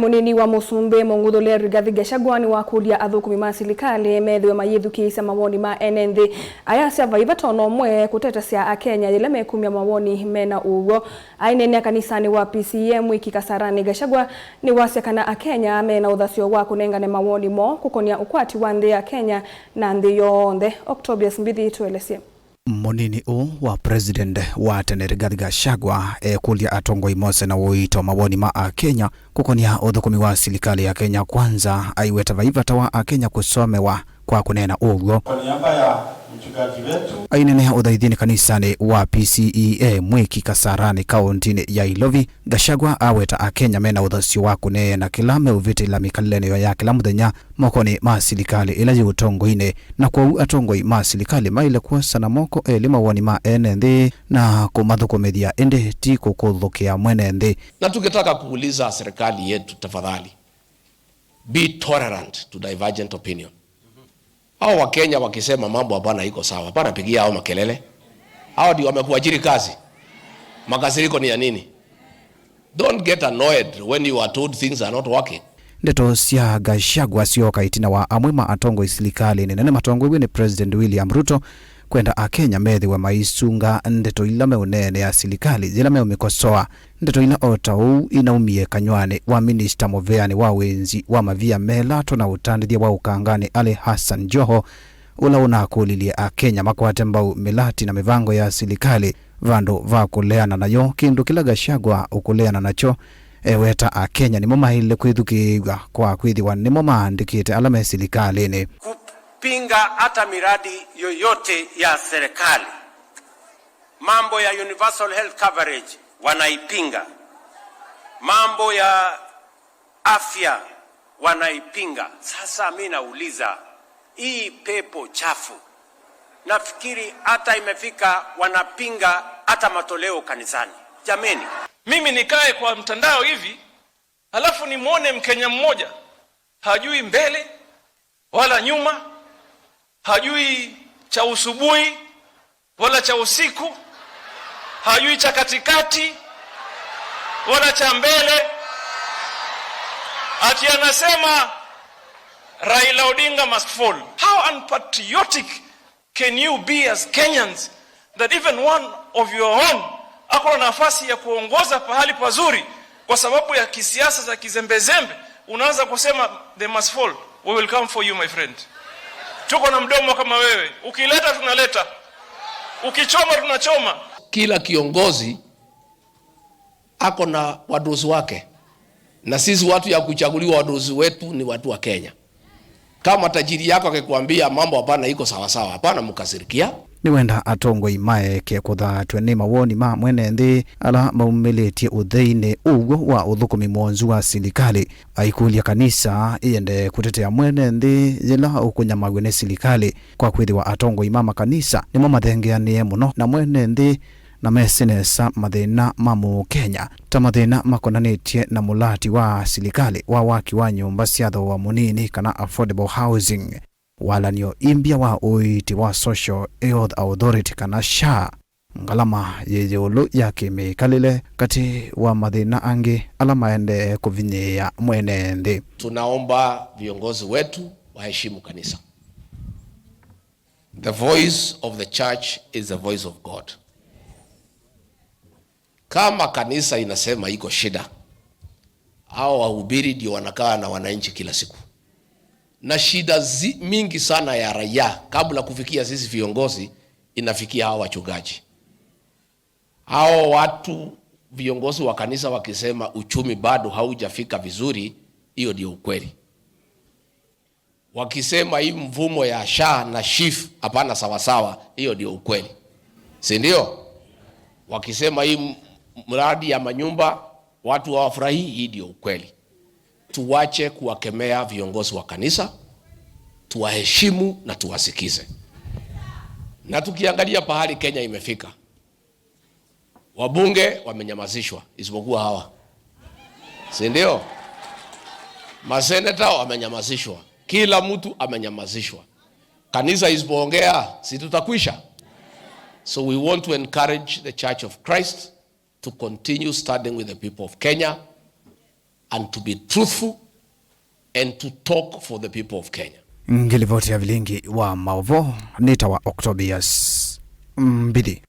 Munini wa musumbi mung'uthule Rigathi Gachagua niwakulia athukumi ma silikali methiwe mayithukiisya mawoni ma ene nthi ayasya vai vata ona umwe kutetesya akenya yila mekumya mawoni mena uw'o. Ainene kanisani wa PCEA Mwiki Kasarani, Gachagua niwasya kana akenya mena uthasyo wa kunengane mawoni mo kukonia ukwati wa nthi ya Kenya na nthi yonthe. Octobius Mbithi tuelesye. Munini u wa president wa tene Rigathi Gachagua ekulia atongoi mose na wito mawoni ma akenya kukonia uthukumi wa silikali ya Kenya Kwanza, aiweta vaivata wa akenya kusomewa kwa kunena uguo. Kwa niaba ya mchungaji wetu ainene uthaithini kanisani wa PCEA Mwiki Kasarani kauntini ya Ilovi, Gachagua aweta akenya mena uthasyo wa kuneena kila meuvitila mikalile ya kila muthenya mokoni ma silikali ila yi utongoini, na kwou atongoi ma silikali maile kuosana moko eli mawoni ma ene nthi na kumathukumithia indi ti kukuthukia mwene nthi. Na tukitaka kuuliza serikali yetu, tafadhali be tolerant to divergent opinion. Hao Wakenya wakisema mambo hapana iko sawa, hapana pigia hao makelele. Hao ndio wamekuajiri kazi. Makasiriko ni ya nini? Don't get annoyed when you are told things are not working. Ndeto sya Gachagua sioka itina wa amwe ma atongoi silikali nene matongoiwe ni President William Ruto kwenda akenya methiwe maisunga ndeto ila meunene ya silikali zila meumikosoa, ndeto ila ota uu inaumie kanywani wa minista muveani wa wenzi wa mavia melato na utandithia wa ukangani Ali Hassan Joho ula unakulilie akenya makwate mbau milati na mivango ya silikali vandu va kuleana nayo, kindu kila Gachagua ukuleana nacho eweta akenya nimo maile kwithukiiwa kwa kwithiwa nimo maandikite ala me silikalini. Kupinga hata miradi yoyote ya serikali. Mambo ya universal health coverage wanaipinga, mambo ya afya wanaipinga. Sasa mi nauliza, hii pepo chafu, nafikiri hata imefika wanapinga hata matoleo kanisani. Jameni, mimi nikae kwa mtandao hivi halafu nimwone Mkenya mmoja hajui mbele wala nyuma, hajui cha usubuhi wala cha usiku, hajui cha katikati wala cha mbele, ati anasema Raila Odinga must fall. How unpatriotic can you be as Kenyans that even one of your own ako na nafasi ya kuongoza pahali pazuri, kwa sababu ya kisiasa za kizembezembe unaanza kusema they must fall? We will come for you, my friend. Tuko na mdomo kama wewe, ukileta tunaleta, ukichoma tunachoma. Kila kiongozi ako na wadosi wake, na sisi watu ya kuchaguliwa wadosi wetu ni watu wa Kenya. Kama tajiri yako akikwambia mambo hapana iko sawa sawa, hapana mkasirikia. Niwenda atongoi maeke kuthatwe ni mawoni ma mwene nthi ala maumilitie utheini uguo wa uthukumi mwonzu wa silikali, aikulia kanisa iende kutetea mwene nthi yila ukunyamagwe ni silikali kwa kwithiwa atongoi ma makanisa nimo mathengeanie muno na mwene nthi na mesinesa mathina ma mukenya ta mathina makonanitie na mulati wa silikali wa waki wa nyumba cia thooa munini kana affordable housing, walanio imbia wa uiti wa Social Health Authority kana SHA, ngalama yiyiulu ya kimikalile kati wa mathina angi ala maende kuvinyia mwene nthi. Tunaomba viongozi wetu waheshimu kanisa. The voice of the church is the voice of God. Kama kanisa inasema iko shida, hao wahubiri ndio wanakaa na wananchi kila siku, na shida mingi sana ya raia kabla kufikia sisi viongozi inafikia hao wachungaji. Hao watu viongozi wa kanisa wakisema uchumi bado haujafika vizuri, hiyo ndio ukweli. Wakisema hii mfumo ya SHA na SHIF hapana sawasawa, hiyo ndio ukweli, si ndio? Wakisema hii mradi ya manyumba watu hawafurahii, hii ndio ukweli. Tuwache kuwakemea viongozi wa kanisa, tuwaheshimu na tuwasikize. Na tukiangalia pahali Kenya imefika, wabunge wamenyamazishwa isipokuwa hawa, si ndio? Maseneta wamenyamazishwa, kila mtu amenyamazishwa. Kanisa isipoongea, si tutakwisha? So we want to encourage the Church of Christ to continue standing with the people of Kenya. and to be truthful and to talk for the people of Kenya. Ngilivoti ya vilingi wa maovo nita wa Octobias Mbidi.